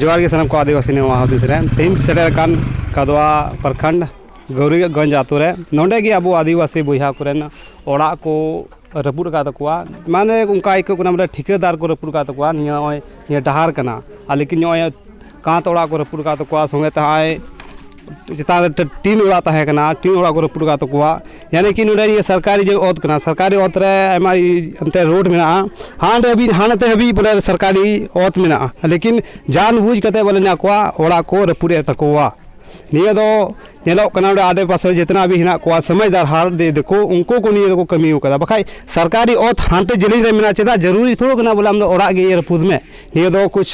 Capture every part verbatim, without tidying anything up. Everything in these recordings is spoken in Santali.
ᱡᱚᱦᱟᱨ ᱜᱮ ᱥᱟᱱᱟᱢ ᱠᱚ ᱟᱹᱫᱤᱵᱟᱹᱥᱤ ᱱᱚᱣᱟ ᱦᱩᱫᱤᱥ ᱨᱮ᱾ ᱛᱮᱦᱮᱧ ᱥᱮᱴᱮᱨ ᱟᱠᱟᱱ ᱠᱟᱫᱣᱟ ᱯᱨᱚᱠᱷᱚᱸᱰ ᱜᱳᱣᱨᱤᱜᱚᱸᱡᱽ ᱟᱛᱳ ᱨᱮ᱾ ᱱᱚᱰᱮ ᱜᱮ ᱟᱵᱚ ᱟᱹᱫᱤᱵᱟᱹᱥᱤ ᱵᱚᱭᱦᱟ ᱠᱚᱨᱮᱱ ᱚᱲᱟᱜ ᱠᱚ ᱨᱟᱹᱯᱩᱫ ᱟᱠᱟᱫ ᱛᱟᱠᱚᱣᱟ, ᱢᱟᱱᱮ ᱚᱱᱠᱟ ᱟᱹᱭᱠᱟᱹᱜ ᱠᱟᱱᱟ ᱵᱚᱞᱮ ᱴᱷᱤᱠᱟᱹᱫᱟᱨ ᱠᱚ ᱨᱟᱹᱯᱩᱫ ᱟᱠᱟᱫ ᱛᱟᱠᱚᱣᱟ᱾ ᱱᱤᱭᱟᱹ ᱱᱚᱜᱼᱚᱭ ᱱᱤᱭᱟᱹ ᱰᱟᱦᱟᱨ ᱠᱟᱱᱟ, ᱟᱨ ᱞᱮᱠᱤᱱ ᱱᱚᱜᱼᱚᱭ ᱠᱟᱸᱛ ᱚᱲᱟᱜ ᱠᱚ ᱨᱟᱹᱯᱩᱫ ᱟᱠᱟᱫ ᱛᱟᱠᱚᱣᱟ, ᱥᱚᱸᱜᱮ ᱛᱮ ᱱᱚᱜᱼᱚᱭ ᱪᱮᱛᱟᱱ ᱨᱮ ᱴᱤᱱ ᱚᱲᱟᱜ ᱛᱟᱦᱮᱸ ᱠᱟᱱᱟ, ᱴᱤᱱ ᱚᱲᱟᱜ ᱠᱚ ᱨᱟᱹᱯᱩᱫ ᱟᱠᱟᱫ ᱛᱟᱠᱚᱣᱟ᱾ ᱭᱟᱱᱤ ᱠᱤ ᱱᱚᱰᱮ ᱱᱤᱭᱟᱹ ᱥᱚᱨᱠᱟᱨᱤ ᱡᱮ ᱚᱛ ᱠᱟᱱᱟ, ᱥᱚᱨᱠᱟᱨᱤ ᱚᱛ ᱨᱮ ᱟᱭᱢᱟ ᱮᱱᱛᱮ ᱨᱳᱰ ᱢᱮᱱᱟᱜᱼᱟ, ᱦᱟᱸᱰᱮ ᱦᱟᱹᱵᱤᱡ, ᱦᱟᱱᱛᱮ ᱦᱟᱹᱵᱤᱡ ᱵᱚᱞᱮ ᱥᱚᱨᱠᱟᱨᱤ ᱚᱛ ᱢᱮᱱᱟᱜᱼᱟ, ᱞᱮᱠᱤᱱ ᱡᱟᱱ ᱵᱩᱡᱽ ᱠᱟᱛᱮ ᱵᱚᱞᱮ ᱱᱤᱭᱟᱹ ᱟᱠᱚᱣᱟᱜ ᱚᱲᱟᱜ ᱠᱚ ᱨᱟᱹᱯᱩᱫ ᱮᱫ ᱛᱟᱠᱚᱣᱟ᱾ ᱱᱤᱭᱟᱹ ᱫᱚ ᱧᱮᱞᱚᱜ ᱠᱟᱱᱟ ᱚᱸᱰᱮ ᱟᱰᱮ ᱯᱟᱥᱮ ᱡᱤᱛᱱᱟ ᱵᱷᱤ ᱦᱮᱱᱟᱜ ᱠᱚᱣᱟ, ᱥᱚᱢᱟᱡᱽᱫᱟᱨ ᱦᱟᱲ ᱫᱮ ᱫᱮᱠᱚ, ᱩᱱᱠᱩ ᱠᱚ ᱱᱤᱭᱟᱹ ᱫᱚᱠᱚ ᱠᱟᱹᱢᱤ ᱟᱠᱟᱫᱟ᱾ ᱵᱟᱠᱷᱟᱡ ᱥᱚᱨᱠᱟᱨᱤ ᱚᱛ ᱦᱟᱱᱛᱮ ᱡᱮᱞᱮᱧ ᱨᱮ ᱢᱮᱱᱟᱜᱼᱟ, ᱪᱮᱫᱟᱜ ᱡᱟᱹᱨᱩᱨᱤ ᱛᱷᱚᱲᱚ ᱠᱟᱱᱟ ᱵᱚᱞᱮ ᱟᱢ ᱫᱚ ᱚᱲᱟᱜ ᱜᱮ ᱤᱭᱟᱹ ᱨᱟᱹᱯᱩᱫ ᱢᱮ? ᱱᱤᱭᱟᱹ ᱫᱚ ᱠᱩᱪ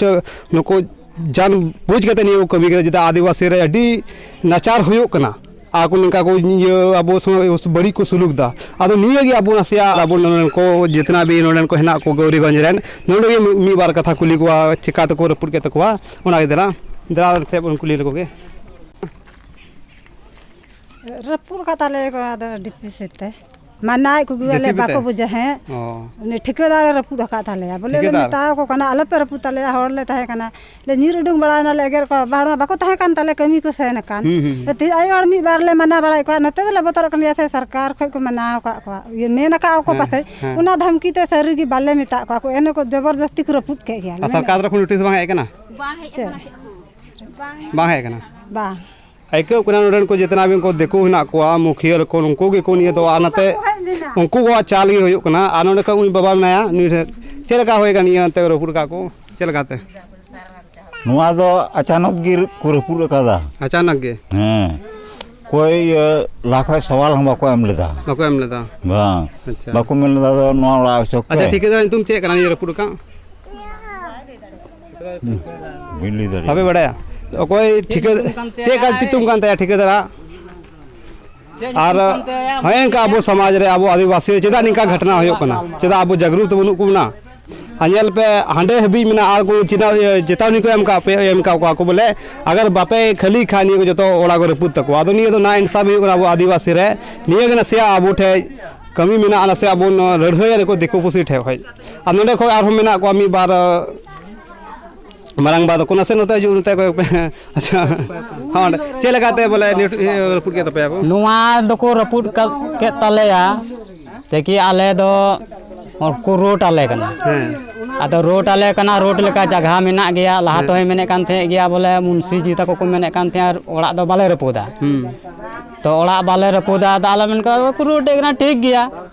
ᱱᱩᱠᱩ ᱡᱟᱱ ᱵᱩᱡᱽ ᱠᱟᱛᱮ ᱱᱤᱭᱟᱹ ᱠᱚ ᱠᱟᱹᱢᱤ ᱠᱟᱫᱟ, ᱪᱮᱫᱟᱜ ᱟᱹᱫᱤᱵᱟᱹᱥᱤ ᱨᱮ ᱟᱹᱰᱤ ᱱᱟᱪᱟᱨ ᱦᱩᱭᱩᱜ ᱠᱟᱱᱟ᱾ ᱟᱨ ᱠᱚ ᱱᱤᱝᱠᱟ ᱠᱚ ᱤᱭᱟᱹ ᱟᱵᱚ ᱥᱚᱸᱜᱮ ᱵᱟᱹᱲᱤᱡ ᱠᱚ ᱥᱩᱞᱩᱠ ᱫᱟ᱾ ᱟᱫᱚ ᱱᱤᱭᱟᱹ ᱜᱮ ᱟᱵᱚ ᱱᱟᱥᱮᱭᱟᱜ ᱟᱵᱚ ᱱᱚᱰᱮᱱ ᱠᱚ ᱡᱤᱛᱱᱟ ᱵᱷᱤ ᱱᱚᱰᱮᱱ ᱠᱚ ᱦᱮᱱᱟᱜ ᱠᱚ ᱜᱟᱹᱣᱨᱤᱜᱚᱸᱡᱽ ᱨᱮᱱ, ᱱᱚᱰᱮ ᱜᱮ ᱢᱤᱫ, ᱢᱤᱫ ᱵᱟᱨ ᱠᱟᱛᱷᱟ ᱠᱩᱞᱤ ᱠᱚᱣᱟ, ᱪᱮᱠᱟ ᱛᱮᱠᱚ ᱨᱟᱹᱯᱩᱫ ᱠᱮᱫ ᱛᱟᱠᱚᱣᱟ, ᱚᱱᱟ ᱜᱮ ᱫᱮᱞᱟ, ᱫᱮᱞᱟ ᱛᱮ ᱵᱚᱱ ᱠᱩᱞᱤ ᱞᱮᱠᱚ ᱜᱮ᱾ ᱨᱟᱹᱯᱩᱫ ᱟᱠᱟᱫ ᱛᱟᱞᱮᱭᱟ ᱠᱚ, ᱟᱫᱚ ᱰᱤ ᱯᱤ ᱥᱤ ᱛᱮ᱾ ᱢᱟᱱᱟᱭᱮᱫ ᱠᱚᱜᱮᱭᱟᱞᱮ, ᱡᱮ ᱥᱤ ᱵᱤ ᱛᱮ? ᱵᱟᱠᱚ ᱵᱩᱡᱷᱟᱹᱣ, ᱦᱮᱸ᱾ ᱚ᱾ ᱩᱱᱤ ᱴᱷᱤᱠᱟᱹᱫᱟᱨᱮ ᱨᱟᱹᱯᱩᱫ ᱟᱠᱟᱫ ᱛᱟᱞᱮᱭᱟ᱾ ᱵᱚᱞᱮ ᱞᱮ ᱴᱷᱤᱠᱟᱹᱫᱟᱨ? ᱢᱮᱛᱟᱣ ᱠᱚ ᱠᱟᱱᱟ, "ᱟᱞᱚᱯᱮ ᱨᱟᱹᱯᱩᱫ ᱛᱟᱞᱮᱭᱟ, ᱦᱚᱲ ᱞᱮ ᱛᱟᱦᱮᱸ ᱠᱟᱱᱟ, ᱞᱮ ᱧᱤᱨ ᱩᱰᱩᱝ ᱵᱟᱲᱟᱭᱮᱱᱟ, ᱞᱮ ᱮᱜᱮᱨ ᱠᱚᱣᱟ, ᱵᱟᱨ ᱢᱟ ᱵᱟᱠᱚ ᱛᱟᱦᱮᱸ ᱠᱟᱱ ᱛᱟᱞᱮ, ᱠᱟᱹᱢᱤ ᱠᱚ ᱥᱮᱱ ᱟᱠᱟᱱ᱾ ᱦᱩᱸ, ᱦᱩᱸ, ᱦᱩᱸ᱾ ᱛᱤ-, ᱟᱭᱳ ᱦᱚᱲ ᱢᱤᱫ ᱵᱟᱨ ᱞᱮ ᱢᱟᱱᱟ ᱵᱟᱲᱟᱭᱮᱫ ᱠᱚᱣᱟ, ᱱᱚᱛᱮ ᱫᱚᱞᱮ ᱵᱚᱛᱚᱨᱚᱜ ᱠᱟᱱ ᱜᱮᱭᱟ ᱥᱮ, ᱥᱚᱨᱠᱟᱨ ᱠᱷᱚᱡ ᱠᱚ ᱢᱟᱱᱟᱣ ᱟᱠᱟᱫ ᱠᱚᱣᱟ, ᱤᱭᱟᱹ, ᱢᱮᱱ ᱟᱠᱟᱫ ᱠᱚ ᱦᱮᱸ, ᱯᱟᱥᱮᱡ, ᱦᱮᱸ᱾ ᱚᱱᱟ ᱫᱷᱟᱢᱠᱤ ᱛᱮ ᱥᱟᱹᱨᱤ ᱜᱮ ᱵᱟᱞᱮ ᱢᱮᱛᱟᱜ ᱠᱚᱣᱟ ᱠᱚ, ᱮᱱ ᱨᱮᱠᱚ ᱡᱚᱵᱚᱨᱫᱚᱥᱛᱤ ᱠᱚ ᱨᱟᱹᱯᱩᱫ ᱠᱮᱫ ᱜᱮᱭᱟ᱾ ᱟᱨ ᱢᱮᱱᱮᱫ ᱥᱚᱨᱠᱟᱨ ᱛᱚᱨᱚᱯ ᱠᱷᱚᱱ ᱱᱳᱴᱤᱥ ᱵᱟᱝ ᱦᱮᱡ ᱟᱠᱟᱱᱟ? ᱪᱮᱫ? ᱵᱟᱝ ᱦᱮᱡ ᱟᱠᱟᱱᱟ? ᱵᱟᱝ᱾ ᱟᱹᱭᱠᱟᱹᱜ ᱠᱟᱱᱟ ᱱᱚᱰᱮᱱ ᱠᱚ ᱡᱮᱛᱱᱟ ᱵᱤᱱ ᱠᱚ ᱫᱤᱠᱩ ᱦᱮᱱᱟᱜ ᱠᱚᱣᱟ, ᱢᱩᱠᱷᱤᱭᱟᱹ ᱠᱚ, ᱩᱱᱠᱩ ᱜᱮᱠᱚ ᱱᱤᱭᱟᱹ ᱫᱚ, ᱟᱨ ᱱᱚᱛᱮ ᱩᱱᱠᱩ ᱠᱚᱣᱟᱜ ᱪᱟᱞ ᱜᱮ ᱦᱩᱭᱩᱜ ᱠᱟᱱᱟ᱾ ᱟᱨ ᱱᱚᱰᱮ ᱠᱷᱚᱱ ᱩᱱᱤ ᱵᱟᱵᱟ ᱢᱮᱱᱟᱭᱟ, ᱱᱩᱭ ᱴᱷᱮᱱ ᱪᱮᱫ ᱞᱮᱠᱟ ᱦᱩᱭ ᱟᱠᱟᱱ ᱱᱤᱭᱟᱹ ᱮᱱᱛᱮ ᱨᱟᱹᱯᱩᱫ ᱟᱠᱟᱫ ᱠᱚ, ᱪᱮᱫ ᱞᱮᱠᱟᱛᱮ? ᱱᱚᱣᱟ ᱫᱚ ᱟᱪᱟᱱᱚᱠ ᱜᱮ ᱠᱚ ᱨᱟᱹᱯᱩᱫ ᱟᱠᱟᱫᱟ᱾ ᱟᱪᱟᱱᱚᱠ ᱜᱮ? ᱦᱮᱸ, ᱚᱠᱚᱭ, ᱤᱭᱟᱹ, ᱞᱟᱦᱟ ᱠᱷᱚᱡ ᱥᱟᱣᱟᱞ ᱦᱚᱸ ᱵᱟᱠᱚ ᱮᱢ ᱞᱮᱫᱟ᱾ ᱵᱟᱠᱚ ᱮᱢ ᱞᱮᱫᱟ? ᱵᱟᱝ᱾ ᱟᱪᱪᱷᱟ᱾ ᱵᱟᱠᱚ ᱢᱮᱱ ᱞᱮᱫᱟ, "ᱫᱚ ᱱᱚᱣᱟ ᱚᱲᱟᱜ ᱚᱪᱚᱜ ᱟᱪᱪᱷᱟ, ᱯᱮ᱾" ᱴᱷᱤᱠᱟᱹᱫᱟᱨ ᱧᱩᱛᱩᱢ ᱪᱮᱫ ᱠᱟᱱᱟ ᱱᱤᱭᱟᱹ ᱨᱟᱹᱯᱩᱫ ᱟᱠᱟᱫ? ᱵᱟᱹᱧ ᱞᱟᱹᱭ ᱫᱟᱲᱮᱭᱟᱜᱼᱟ᱾ ᱵᱟᱯᱮ ᱵᱟᱲᱟᱭᱟ? ᱚᱠᱚᱭ ᱴᱷᱤᱠᱟᱹ-, ᱪᱮᱫ ᱠᱟᱱ ᱛᱟᱭᱟ ᱴᱷᱤᱠᱟᱹᱫᱟᱨᱟᱜ? ᱟᱨ ᱦᱚᱸᱜᱼᱚᱭ ᱱᱚᱝᱠᱟ ᱟᱵᱚ ᱥᱚᱢᱟᱡᱽ ᱨᱮ, ᱟᱵᱚ ᱟᱹᱫᱤᱵᱟᱹᱥᱤ ᱨᱮ ᱪᱮᱫᱟᱜ ᱱᱤᱝᱠᱟ ᱜᱷᱚᱴᱱᱟ ᱦᱩᱭᱩᱜ ᱠᱟᱱᱟ? ᱪᱮᱫᱟᱜ ᱟᱵᱚ ᱡᱟᱜᱽᱨᱩᱛ ᱵᱟᱹᱱᱩᱜ ᱠᱚ ᱵᱚᱱᱟ? ᱟᱨ ᱧᱮᱞ ᱯᱮ, ᱦᱟᱸᱰᱮ ᱦᱟᱹᱵᱤᱡ ᱢᱮᱱᱟᱜᱼᱟ, ᱟᱨ ᱠᱚ ᱪᱮᱛᱟᱣ-, ᱤᱭᱟᱹ, ᱪᱮᱛᱟᱣᱱᱤ ᱠᱚ ᱮᱢ ᱠᱟᱜ ᱯᱮ, ᱮᱢ ᱠᱟᱜ ᱠᱚᱣᱟ ᱠᱚ ᱵᱚᱞᱮ, ᱟᱜᱟᱨ ᱵᱟᱯᱮ ᱠᱷᱟᱹᱞᱤ ᱠᱷᱟᱱ ᱱᱤᱭᱟᱹ ᱠᱚ ᱡᱚᱛᱚ ᱚᱲᱟᱜ ᱠᱚ ᱨᱟᱹᱯᱩᱫ ᱛᱟᱠᱚᱣᱟ᱾ ᱟᱫᱚ ᱱᱤᱭᱟᱹ ᱫᱚ ᱱᱟ ᱤᱱᱥᱟᱯ ᱦᱩᱭᱩᱜ ᱠᱟᱱᱟ ᱟᱵᱚ ᱟᱹᱫᱤᱵᱟᱹᱥᱤ ᱨᱮ᱾ ᱱᱤᱭᱟᱹ ᱜᱮ ᱱᱟᱥᱮᱭᱟᱜ ᱟᱵᱚ ᱴᱷᱮᱡ ᱠᱟᱹᱢᱤ ᱢᱮᱱᱟᱜᱼᱟ, ᱱᱟᱥᱮᱭᱟᱜ ᱵᱚᱱ ᱞᱟᱹᱲᱦᱟᱹᱭᱟ ᱱᱩᱠᱩ ᱫᱤᱠᱩ ᱯᱩᱥᱤ ᱴᱷᱮᱡ ᱠᱷᱚᱡ᱾ ᱟᱨ ᱱᱚᱰᱮ ᱠᱷᱚᱡ ᱟᱨᱦᱚᱸ ᱢᱮᱱᱟᱜ ᱠᱚᱣᱟ ᱢᱤᱫ ᱵᱟᱨ, ᱟᱹ, ᱢᱟᱨᱟᱝ ᱵᱟ ᱫᱚᱠᱚ ᱱᱟᱥᱮ ᱱᱚᱛᱮ ᱦᱤᱡᱩᱜ, ᱱᱚᱛᱮ ᱠᱚᱭᱚᱜ ᱯᱮ᱾ ᱟᱪᱪᱷᱟ, ᱦᱚᱸ, ᱚᱸᱰᱮ ᱪᱮᱫ ᱞᱮᱠᱟᱛᱮ ᱵᱚᱞᱮ ᱱᱤᱭᱟᱹ ᱨᱟᱹᱯᱩᱫ ᱠᱮᱫ ᱛᱟᱯᱮᱭᱟ ᱠᱚ? ᱱᱚᱣᱟ ᱫᱚᱠᱚ ᱨᱟᱹᱯᱩᱫ ᱠᱟ-, ᱠᱮᱫ ᱛᱟᱞᱮᱭᱟ᱾ ᱛᱮᱠᱤ ᱟᱞᱮ ᱫᱚ ᱩᱱᱠᱩ ᱨᱳᱰ ᱟᱞᱮ ᱠᱟᱱᱟ᱾ ᱦᱮᱸ᱾ ᱟᱫᱚ ᱨᱳᱰ ᱟᱞᱮ ᱠᱟᱱᱟ, ᱨᱳᱰ ᱞᱮᱠᱟ ᱡᱟᱭᱜᱟ ᱢᱮᱱᱟᱜ ᱜᱮᱭᱟ᱾ ᱞᱟᱦᱟ ᱦᱮᱸ᱾ ᱛᱮᱦᱚᱸᱭ ᱢᱮᱱᱮᱫ ᱠᱟᱱ ᱛᱟᱦᱮᱸᱫ ᱜᱮᱭᱟ ᱵᱚᱞᱮ, ᱢᱩᱱᱥᱤ ᱡᱤ ᱛᱟᱠᱚ ᱠᱚ ᱢᱮᱱᱮᱫ ᱠᱟᱱ ᱛᱟᱦᱮᱸᱫ, ᱚᱲᱟᱜ ᱫᱚ ᱵᱟᱞᱮ ᱨᱟᱹᱯᱩᱫᱟ᱾ ᱦᱩᱸ᱾ ᱛᱚ ᱚᱲᱟᱜ ᱵᱟᱞᱮ ᱨᱟᱹᱯᱩᱫᱟ, ᱟᱫᱚ ᱟᱞᱮ ᱢᱮᱱ ᱠᱟᱫᱟ ᱠᱚ ᱨᱳᱰ ᱠᱟᱱᱟ, ᱴᱷᱤᱠ ᱜᱮᱭᱟ᱾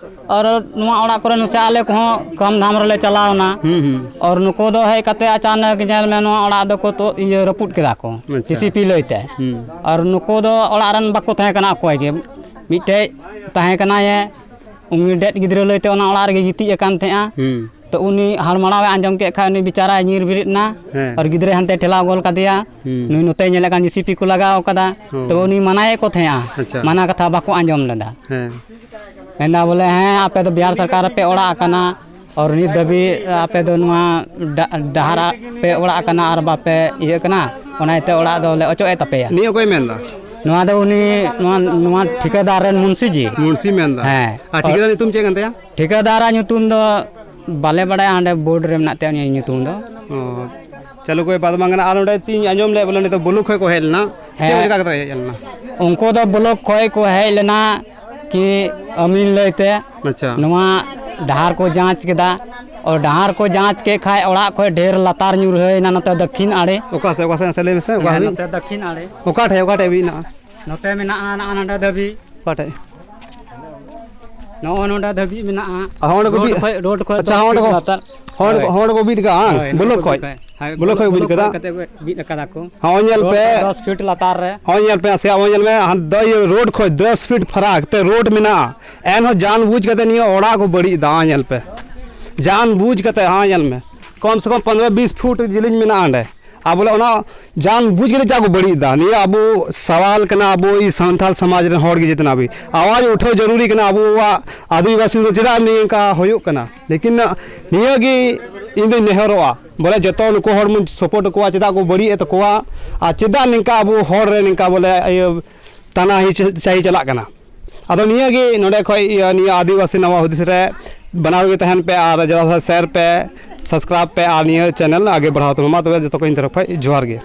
ᱟᱨ ᱱᱚᱣᱟ ᱚᱲᱟᱜ ᱠᱚᱨᱮ ᱱᱟᱥᱮ ᱟᱞᱮ ᱠᱚᱦᱚᱸ ᱠᱟᱢ ᱫᱷᱟᱢ ᱨᱮᱞᱮ ᱪᱟᱞᱟᱣ ᱮᱱᱟ᱾ ᱦᱩᱸ, ᱦᱩᱸ᱾ ᱟᱨ ᱱᱩᱠᱩ ᱫᱚ ᱦᱮᱡ ᱠᱟᱛᱮ ᱟᱪᱟᱱᱚᱠ ᱧᱮᱞ ᱢᱮ, ᱱᱚᱣᱟ ᱚᱲᱟᱜ ᱫᱚᱠᱚ ᱛᱚ ᱤᱭᱟᱹ ᱨᱟᱹᱯᱩᱫ ᱠᱮᱫᱟ ᱠᱚ, ᱟᱪᱪᱷᱟ᱾ ᱡᱮ ᱥᱤ ᱯᱤ ᱞᱟᱹᱭᱛᱮ᱾ ᱦᱩᱸ᱾ ᱟᱨ ᱱᱩᱠᱩ ᱫᱚ ᱚᱲᱟᱜ ᱨᱮᱱ ᱵᱟᱠᱚ ᱛᱟᱦᱮᱸ ᱠᱟᱱᱟ ᱚᱠᱚᱭ ᱜᱮ᱾ ᱢᱤᱫᱴᱮᱡ ᱛᱟᱦᱮᱸ ᱠᱟᱱᱟᱭᱮ, ᱩᱱᱤ ᱰᱮᱰ ᱜᱤᱫᱽᱨᱟᱹ ᱞᱟᱹᱭᱛᱮ ᱚᱱᱟ ᱚᱲᱟᱜ ᱨᱮᱜᱮ ᱜᱤᱛᱤᱡ ᱟᱠᱟᱱ ᱛᱟᱦᱮᱸᱜᱼᱟ᱾ ᱦᱩᱸ᱾ ᱛᱚ ᱩᱱᱤ ᱦᱟᱲᱢᱟᱲᱟᱣᱮ ᱟᱸᱡᱚᱢ ᱠᱮᱫ ᱠᱷᱟᱡ, ᱩᱱᱤ ᱵᱮᱪᱟᱨᱟᱭ ᱧᱤᱨ ᱵᱮᱨᱮᱫ ᱮᱱᱟ᱾ ᱦᱮᱸ᱾ ᱟᱨ ᱜᱤᱫᱽᱨᱟᱹᱭ ᱦᱟᱱᱛᱮ ᱴᱷᱮᱞᱟᱣ ᱜᱚᱞ ᱠᱟᱫᱮᱭᱟ᱾ ᱦᱩᱸ᱾ ᱱᱩᱭ ᱱᱚᱛᱮᱭ ᱧᱮᱞᱮᱫ ᱠᱟᱱ ᱡᱮ ᱥᱤ ᱯᱤ ᱠᱚ ᱞᱟᱜᱟᱣ ᱠᱟᱫᱟ᱾ ᱦᱩᱸ᱾ ᱛᱚ ᱩᱱᱤ ᱢᱟᱱᱟᱭᱮᱫ ᱠᱚ ᱛᱟᱦᱮᱸᱜᱼᱟ᱾ ᱟᱪᱪᱷᱟ᱾ ᱢᱟᱱᱟ ᱠᱟᱛᱷᱟ ᱵᱟᱠᱚ ᱟᱸᱡᱚᱢ ᱞᱮᱫᱟ᱾ ᱦᱮᱸ᱾ ᱢᱮᱱᱫᱟ ᱵᱚᱞᱮ, "ᱦᱮᱸ, ᱟᱯᱮ ᱫᱚ ᱵᱤᱦᱟᱨ ᱥᱚᱨᱠᱟᱨ ᱨᱮᱯᱮ ᱚᱲᱟᱜ ᱟᱠᱟᱱᱟ, ᱟᱨ ᱱᱤᱛ ᱫᱷᱟᱹᱵᱤᱡ ᱟᱯᱮ ᱫᱚ ᱱᱚᱣᱟ ᱰᱟ-, ᱰᱟᱦᱟᱨ ᱯᱮ ᱚᱲᱟᱜ ᱟᱠᱟᱱᱟ ᱟᱨ ᱵᱟᱯᱮ ᱤᱭᱟᱹᱜ ᱠᱟᱱᱟ, ᱚᱱᱟ ᱤᱭᱟᱹᱛᱮ ᱚᱲᱟᱜ ᱫᱚᱞᱮ ᱚᱪᱚᱜ ᱮ ᱛᱟᱯᱮᱭᱟ᱾" ᱱᱤᱭᱟᱹ ᱚᱠᱚᱭ ᱢᱮᱱᱫᱟ? ᱱᱚᱣᱟ ᱫᱚ ᱩᱱᱤ, ᱱᱚᱣᱟ, ᱱᱚᱣᱟ ᱴᱷᱤᱠᱟᱹᱫᱟᱨ ᱨᱮᱱ ᱢᱩᱱᱥᱤ ᱡᱤ᱾ ᱢᱩᱱᱥᱤ ᱢᱮᱱᱫᱟ? ᱦᱮᱸ᱾ ᱟᱨ ᱴᱷᱤᱠᱟᱹᱫᱟᱨ ᱧᱩᱛᱩᱢ ᱪᱮᱫ ᱠᱟᱱ ᱛᱟᱭᱟ? ᱴᱷᱤᱠᱟᱹᱫᱟᱨᱟᱜ ᱧᱩᱛᱩᱢ ᱫᱚ ᱵᱟᱞᱮ ᱵᱟᱲᱟᱭᱟ, ᱚᱸᱰᱮ ᱵᱳᱨᱰ ᱨᱮ ᱢᱮᱱᱟᱜ ᱛᱟᱭᱟ ᱩᱱᱤᱭᱟᱜ ᱧᱩᱛᱩᱢ ᱫᱚ᱾ ᱚ, ᱪᱚᱞᱚ ᱠᱳᱭ ᱵᱟᱛ ᱵᱟᱝ ᱠᱟᱱᱟ᱾ ᱟᱨ ᱱᱚᱰᱮ ᱛᱤᱧ ᱟᱸᱡᱚᱢ ᱞᱮᱫ ᱵᱚᱞᱮ ᱱᱤᱛᱚᱜ ᱵᱞᱚᱠ ᱠᱷᱚᱡ ᱠᱚ ᱦᱮᱡ ᱞᱮᱱᱟ, ᱪᱮᱫ ᱦᱮᱸ᱾ ᱞᱮᱠᱟ ᱠᱟᱛᱮ ᱠᱚ ᱦᱮᱡ ᱞᱮᱱᱟ? ᱩᱱᱠᱩ ᱫᱚ ᱵᱞᱚᱠ ᱠᱷᱚᱡ ᱠᱚ ᱦᱮᱡ ᱞᱮᱱᱟ ᱠᱤ ᱟᱹᱢᱤᱱ ᱞᱟᱹᱭᱛᱮ ᱟᱪᱪᱷᱟ᱾ ᱱᱚᱣᱟ ᱰᱟᱦᱟᱨ ᱠᱚ ᱡᱟᱸᱪ ᱠᱮᱫᱟ᱾ ᱟᱨ ᱰᱟᱦᱟᱨ ᱠᱚ ᱡᱟᱸᱪ ᱠᱮᱫ ᱠᱷᱟᱡ ᱚᱲᱟᱜ ᱠᱷᱚᱡ ᱰᱷᱮᱨ ᱞᱟᱛᱟᱨ ᱧᱩᱨᱦᱟᱹᱭᱮᱱᱟ ᱱᱚᱛᱮ ᱫᱚᱠᱠᱷᱤᱱ ᱟᱲᱮ᱾ ᱚᱠᱟ ᱥᱮᱫ, ᱚᱠᱟ ᱥᱮᱫ ᱢᱟᱥᱮ ᱞᱟᱹᱭ ᱢᱮᱥᱮ, ᱚᱠᱟ ᱦᱮᱸ, ᱦᱟᱹᱵᱤᱡ? ᱱᱚᱛᱮ ᱫᱚᱠᱠᱷᱤᱱ ᱟᱲᱮ᱾ ᱚᱠᱟ ᱴᱷᱮᱡ, ᱚᱠᱟ ᱴᱷᱮᱡ ᱦᱟᱹᱵᱤᱡ ᱢᱮᱱᱟᱜᱼᱟ? ᱱᱚᱛᱮ ᱢᱮᱱᱟᱜᱼᱟ ᱱᱚᱜᱼᱚ ᱱᱚᱰᱮ ᱫᱷᱟᱹᱵᱤᱡ᱾ ᱚᱠᱟ ᱴᱷᱮᱡ? ᱱᱚᱜᱼᱚ ᱱᱚᱰᱮ ᱫᱷᱟᱹᱵᱤᱡ ᱢᱮᱱᱟᱜᱼᱟ᱾ ᱟᱨ ᱦᱚᱸ ᱚᱸᱰᱮ ᱠᱚ ᱨᱳᱰ ᱵᱤᱫ-, ᱠᱷᱚᱡ, ᱨᱳᱰ ᱠᱷᱚᱡ ᱟᱪᱪᱷᱟ, ᱫᱚᱥ ᱦᱚᱸ ᱚᱸᱰᱮ ᱯᱷᱤᱴ ᱠᱚ, ᱞᱟᱛᱟᱨ᱾ ᱦᱚᱸ ᱚᱸᱰᱮ ᱠᱚ, ᱦᱳᱭ᱾ ᱦᱚᱸ ᱚᱸᱰᱮ ᱠᱚ ᱵᱤᱫ ᱠᱟᱜᱼᱟ, ᱦᱟᱝ? ᱦᱳᱭ, ᱵᱞᱚᱠ ᱠᱷᱚᱡ? ᱠᱷᱚᱡ ᱵᱤᱫ ᱠᱟᱫᱟ ᱠᱚ᱾ ᱦᱚᱸ, ᱧᱮᱞ ᱨᱳᱰ ᱯᱮ᱾ ᱠᱷᱚᱡ ᱫᱚᱥ ᱯᱷᱤᱴ ᱞᱟᱛᱟᱨ ᱨᱮ᱾ ᱦᱚᱸ, ᱧᱮᱞ ᱯᱮ, ᱥᱮ ᱦᱚᱸ, ᱧᱮᱞ ᱢᱮ, ᱦᱟᱱ-, ᱫᱚ ᱤᱭᱟᱹ ᱨᱳᱰ ᱠᱷᱚᱡ ᱫᱚᱥ ᱯᱷᱤᱴ ᱯᱷᱟᱨᱟᱠ ᱛᱮ ᱨᱳᱰ ᱢᱮᱱᱟᱜᱼᱟ᱾ ᱮᱱᱦᱚᱸ ᱡᱟᱱ ᱵᱩᱡᱽ ᱠᱟᱛᱮ ᱱᱤᱭᱟᱹ ᱚᱲᱟᱜ ᱠᱚ ᱵᱟᱹᱲᱤᱡ ᱮᱫᱟ᱾ ᱦᱚᱸ, ᱧᱮᱞ ᱯᱮ᱾ ᱡᱟᱱ ᱵᱩᱡᱽ ᱠᱟᱛᱮ, ᱦᱚᱸ, ᱧᱮᱞ ᱢᱮ᱾ ᱠᱚᱢ ᱥᱮ ᱠᱚᱢ ᱯᱚᱱᱫᱽᱨᱚ ᱵᱤᱥ ᱯᱷᱩᱴ ᱡᱮᱞᱮᱧ ᱢᱮᱱᱟᱜᱼᱟ ᱚᱸᱰᱮ᱾ ᱟᱨ ᱵᱚᱞᱮ ᱚᱱᱟ ᱡᱟᱱ ᱵᱩᱡᱽ ᱠᱟᱛᱮ ᱪᱮᱫᱟᱜ ᱠᱚ ᱵᱟᱹᱲᱤᱡ ᱮᱫᱟ? ᱱᱤᱭᱟᱹ ᱟᱵᱚ ᱥᱟᱣᱟᱞ ᱠᱟᱱᱟ, ᱟᱵᱚ ᱥᱟᱱᱛᱟᱲ ᱥᱚᱢᱟᱡᱽ ᱨᱮᱱ ᱦᱚᱲ ᱜᱮ ᱡᱮᱛᱱᱟ ᱵᱷᱤ ᱟᱣᱟᱡᱽ ᱩᱴᱷᱟᱹᱣ ᱡᱟᱹᱨᱩᱨᱤ ᱠᱟᱱᱟ᱾ ᱟᱵᱚᱣᱟᱜ ᱟᱹᱫᱤᱵᱟᱹᱥᱤ ᱫᱚ ᱪᱮᱫᱟᱜ ᱱᱤᱝᱠᱟ ᱦᱩᱭᱩᱜ ᱠᱟᱱᱟ? ᱞᱮᱠᱤᱱ ᱱᱤᱭᱟᱹ ᱜᱮ ᱤᱧ ᱫᱚᱧ ᱱᱮᱦᱚᱨᱚᱜᱼᱟ, ᱵᱚᱞᱮ ᱡᱚᱛᱚ ᱱᱩᱠᱩ ᱦᱚᱲ ᱵᱚᱱ ᱥᱟᱯᱳᱨᱴ ᱟᱠᱚᱣᱟ, ᱪᱮᱫᱟᱜ ᱠᱚ ᱵᱟᱹᱲᱤᱡ ᱮᱫ ᱛᱟᱠᱚᱣᱟ ᱟᱨ ᱪᱮᱫᱟᱜ ᱱᱤᱝᱠᱟ ᱟᱵᱚ ᱦᱚᱲ ᱨᱮ ᱱᱤᱝᱠᱟ ᱵᱚᱞᱮ ᱤᱭᱟᱹ ᱛᱟᱱᱟ ᱦᱤ-, ᱪᱟᱹᱦᱤ ᱪᱟᱞᱟᱜ ᱠᱟᱱᱟ᱾ ᱟᱫᱚ ᱱᱤᱭᱟᱹ ᱜᱮ ᱱᱚᱰᱮ ᱠᱷᱚᱡ ᱤᱭᱟᱹ ᱱᱤᱭᱟᱹ ᱟᱹᱫᱤᱵᱟᱹᱥᱤ ᱱᱟᱣᱟ ᱦᱩᱫᱤᱥ ᱨᱮ ᱵᱟᱱᱟᱣ ᱜᱮ ᱛᱟᱦᱮᱱ ᱯᱮ ᱟᱨ ᱡᱟᱫᱟ ᱥᱮ ᱡᱟᱫᱟ share ᱯᱮ, subscribe ᱯᱮ ᱟᱨ ᱱᱤᱭᱟᱹ channel ᱟᱜᱮ ᱵᱟᱲᱦᱟᱣ ᱛᱟᱵᱚᱱ᱾ ᱢᱟ ᱛᱚᱵᱮ ᱡᱚᱛᱚ ᱠᱚ ᱤᱧ ᱛᱚᱨᱚᱯ ᱠᱷᱚᱱ ᱡᱚᱦᱟᱨ ᱜᱮ᱾